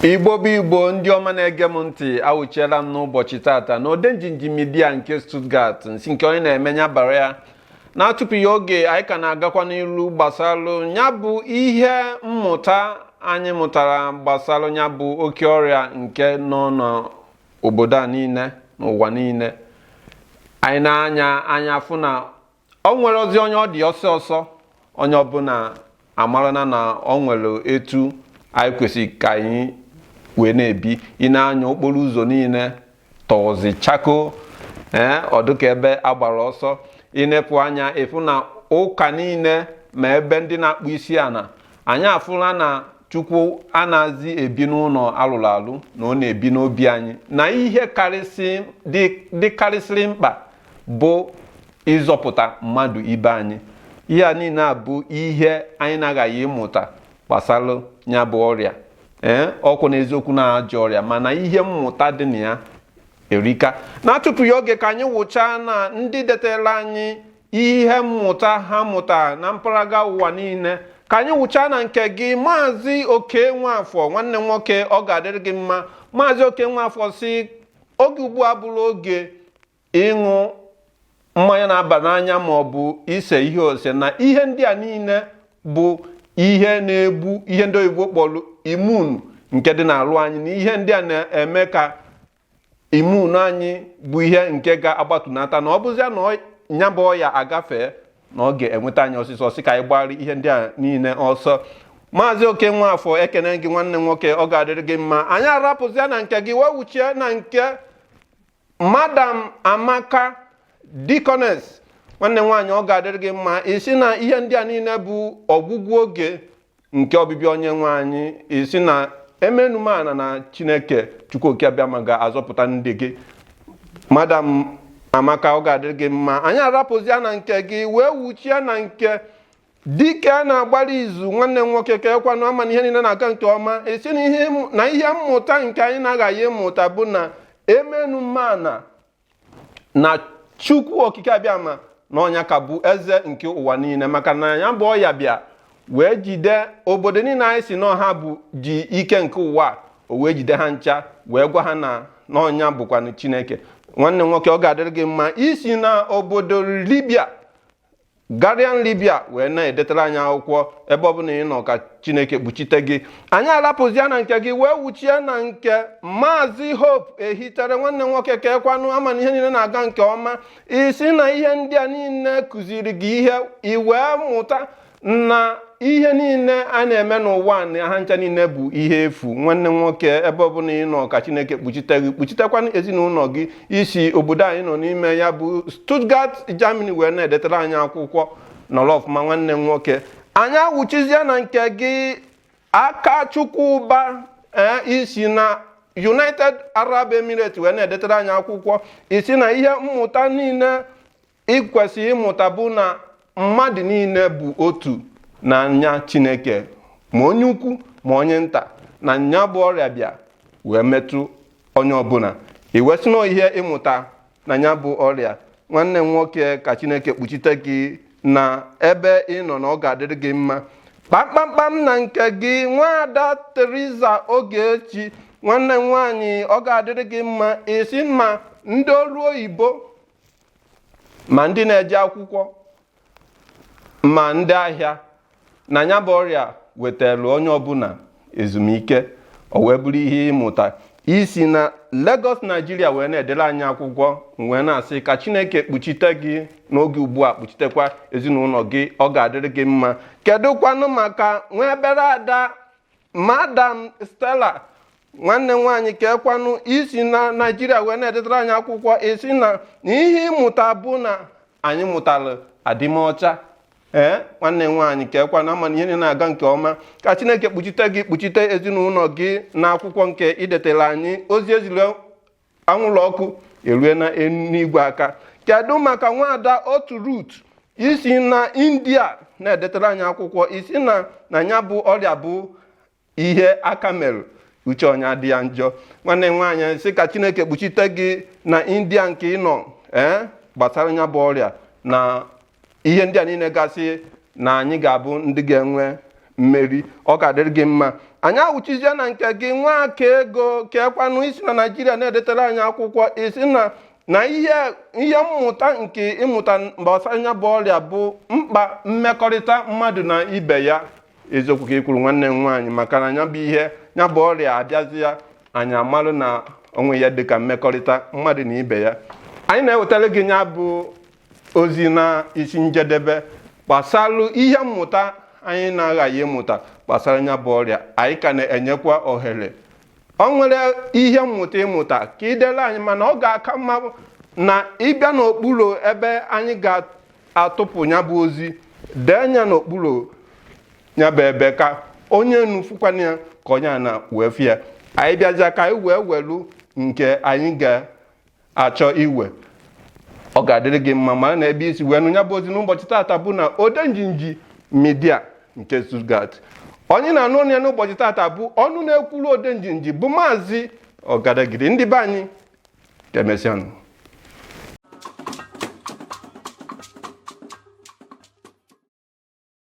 Igbo bụ Igbo, ndị ọma na-ege m ntị, awụchiela m n'ụbọchị tata na ode njinji midia nke Stuttgart, nsi nke onye na-eme ya bara ya. Na-atụpụghị oge, anyị ka na-agakwa n'ilu gbasalụ ya bụ ihe mmụta anyị mụtara gbasalụ ya bụ oke ọrịa nke nọ n'obodo a niile, n'ụwa niile. Anyị na-anya anya fụ na ọ nwere ozi onye ọ dị ọsọ ọsọ, onye ọbụla amarana na ọ nwere etu anyị kwesịrị ka anyị wee na-ebi. Ị na-anya okporo ụzọ niile tọọzi chako, ee, ọ dịka ebe a gbara ọsọ. Ịnepụ anya ịfụ na ụka niile ma ebe ndị na-akpụ isi ana, anyị afụla na Chukwu anazi ebi n'ụlọ alụrụ alụ, na ọ na-ebi n'obi anyị, na ihe karịsị dịkarịsịrị mkpa bụ ịzọpụta mmadụ ibe anyị. Ihe a niile a bụ ihe anyị na-aghaghị ịmụta gbasara ya bụ ọrịa. Ee, ọkwụ n'eziokwu na ajọ ọrịa, mana ihe mmụta dị na ya erika. Na-atụpụghị oge, ka anyị wụchaa na ndị detara anyị ihe mmụta ha mụta na mpaghara ụwa niile. Ka anyị wụchaa na nke gị, Maazị Oke Nwafọ, nwanne m nwoke, ọ ga-adịrị gị mma. Maazị Oke Nwafọ si oge ugbu a bụrụ oge ịṅụ mmanya na-aba n'anya ma ọ bụ ise ihe ose, na ihe ndị a niile bụ ihe na-egbu ihe ndị oyibo kpọrọ immune nke dị n'arụ anyị, na ihe ndị a na-eme ka immune anyị bụ ihe nke ga-agbatunata, na ọ bụzia na nya bụ ọya agafee, na ọ ga-enweta anyị ọsịsọ. Sị ka anyị gbara ihe ndị a niile ọsọ. Maazị Oke Nwafọ, ekene gị, nwanne m nwoke, ọ ga-adịrị gị mma. Anyị arapụzia na nke gị wee wuchie na nke Madam Amaka Deaconess, nwanne m nwaanyị, ọ ga-adịrị gị mma. Isi na ihe ndị a niile bụ ọgwụgwụ oge nke ọbịbịa onye nwe anyị. Isi na emenumana na Chineke Chukwu Okike Abịama ga-azọpụta ndị gị. Madam Amaka, ọ ga-adịrị gị mma. Anyị arapụzia na nke gị wee wuchie na nke dike a na-agbara izu, nwanne m nwoke, ka ekwanụ ama na ihe niile na-aga nke ọma. Esi na ihe mmụta nke anyị na-aghaghị ịmụta bụ na emenumana na Chukwu Okike Abịama na ọnya ka bụ eze nke ụwa niile, maka na ya bụ ọya bịa wee jide obodo niile anyị si n'ọha bụ ji ike nke ụwa, o wee jide ha ncha, wee gwa ha na n'ọnya bụkwanụ Chineke. Nwanne m nwoke, ọ ga-adịrị gị mma. Isi na obodo Libya, Garian Libya, wee na-edetara anyị akwụkwọ. Ebe ọbụla ị nọ, ka Chineke kpuchite gị. Anyị alapụzia na nke gị wee wuchie na nke Maazị Hope Ehitere, nwanne m nwoke, ka ekwanụ ama na ihe niile na-aga nke ọma. Isi na ihe ndị a niile kụziri gị ihe, i wee mụta na ihe niile a na-eme n'ụwa na ha ncha niile bụ ihe efu. Nwanne m nwoke, ebe ọbụla ị nọ, ka Chineke kpuchite gị, kpuchitekwana ezinụlọ gị. Isi obodo anyị nọ n'ime ya bụ Stuttgart, Germany, wee na-edetara anyị akwụkwọ. Nọrọ ọfụma, nwanne m nwoke. Anyị awụchizie na nke gị, Aka Chukwuba, ee, isi na United Arab Emirates wee na-edetara anyị akwụkwọ. Isi na ihe mmụta niile ị kwesịrị ịmụta bụ na mmadụ niile bụ otu n'anya Chineke, ma onye ukwu ma onye nta, na nya bụ ọrịa bịa wee metụ onye ọbụla. Iwesị na ihe ịmụta na ya bụ ọrịa. Nwanne m nwoke, ka Chineke kpuchite gị na ebe ị nọ, na ọ ga-adịrị gị mma. Kpamkpamkpam na nke gị, Nwaada Teresa Ogechi, nwanne m nwaanyị, ọ ga-adịrị gị mma. Isi ma ndị ọrụ oyibo, ma ndị na-eje akwụkwọ, ma ndị ahịa, na ya bụ ọrịa wetara onye ọbụla ezumike, o wee bụrụ ihe ịmụta. Isi na Lagos, Nigeria, wee na-edere anyị akwụkwọ, wee na-asị ka Chineke kpuchite gị n'oge ugbu a, kpuchitekwa ezinụlọ gị. Ọ ga-adịrị gị mma. Kedu kwanụ maka nwa ebere ada, Madam Stella, nwanne m nwaanyị, ka ekwanụ? Isi na Naijiria wee na-edetara anyị akwụkwọ. Isi na ihe ịmụta bụ na anyị mụtara adịmọcha. Ee, nwanne m nwaanyị, ka ekwanụ ama na ihe niile na-aga nke ọma. Ka Chineke kpuchite gị, kpuchite ezinụlọ gị. Na akwụkwọ nke idetara anyị, ozi eziri anwụrụ ọkụ erue na n'igwe aka. Kedu maka nwaada Otu Rut? Isi na India na-edetara anyị akwụkwọ. Isi na ya bụ ọrịa bụ ihe aka mere, uche onye adị ya njọ. Nwanne m nwaanyị, sị ka Chineke kpuchite gị na India nke ị nọ, ee, gbasara ya bụ ọrịa na ihe ndị a niile gasị, na anyị ga-abụ ndị ga-enwe mmeri. Ọ ga-adịrị gị mma. Anyị awụchizie na nke gị, nwa ego kekwanụ isi na Naijiria na-edetara anyị akwụkwọ. Isi na ihe mmụta nke ịmụta gbasara ya bụ ọrịa bụ mkpa mmekọrịta mmadụ na ibe ya. Eziokwu ka ị kwuru, nwanne m nwaanyị, maka na ya bụ ihe, ya bụ ọrịa abịazi ya, anyị amalụ na onwe ya dịka mmekọrịta mmadụ na ibe ya. Anyị na-ewetara gị ya bụ ozi na isi njedebe gbasalụ ihe mmụta anyị na-aghaghị ịmụta gbasara ya bụ ọrịa. Anyị ka na-enyekwa ohere, ọ nwere ihe mmụta ịmụta ka ị dere anyị, mana ọ ga-aka mma na ịbịa n'okpuru ebe anyị ga-atụpụ ya bụ ozi, dee ya n'okpuru ya bụ ebe ka onye nufukwana ya, ka onye a na wee fụ ya. Anyị bịazịa ka anyị wee welu nke anyị ga-achọ iwe. Ọ ga-adịrị gị mma. Mara na ebe isi wee nụ ya bụ ozi n'ụbọchị taata bụ na Ode Njinji Media nke Stuttgart. Onye na-anụ ọnụ ya n'ụbọchị taata bụ ọnụ na-ekwuru Ode Njinji, bụ Maazị Ọgadagiri. Ndị be anyị, ka emesịanụ.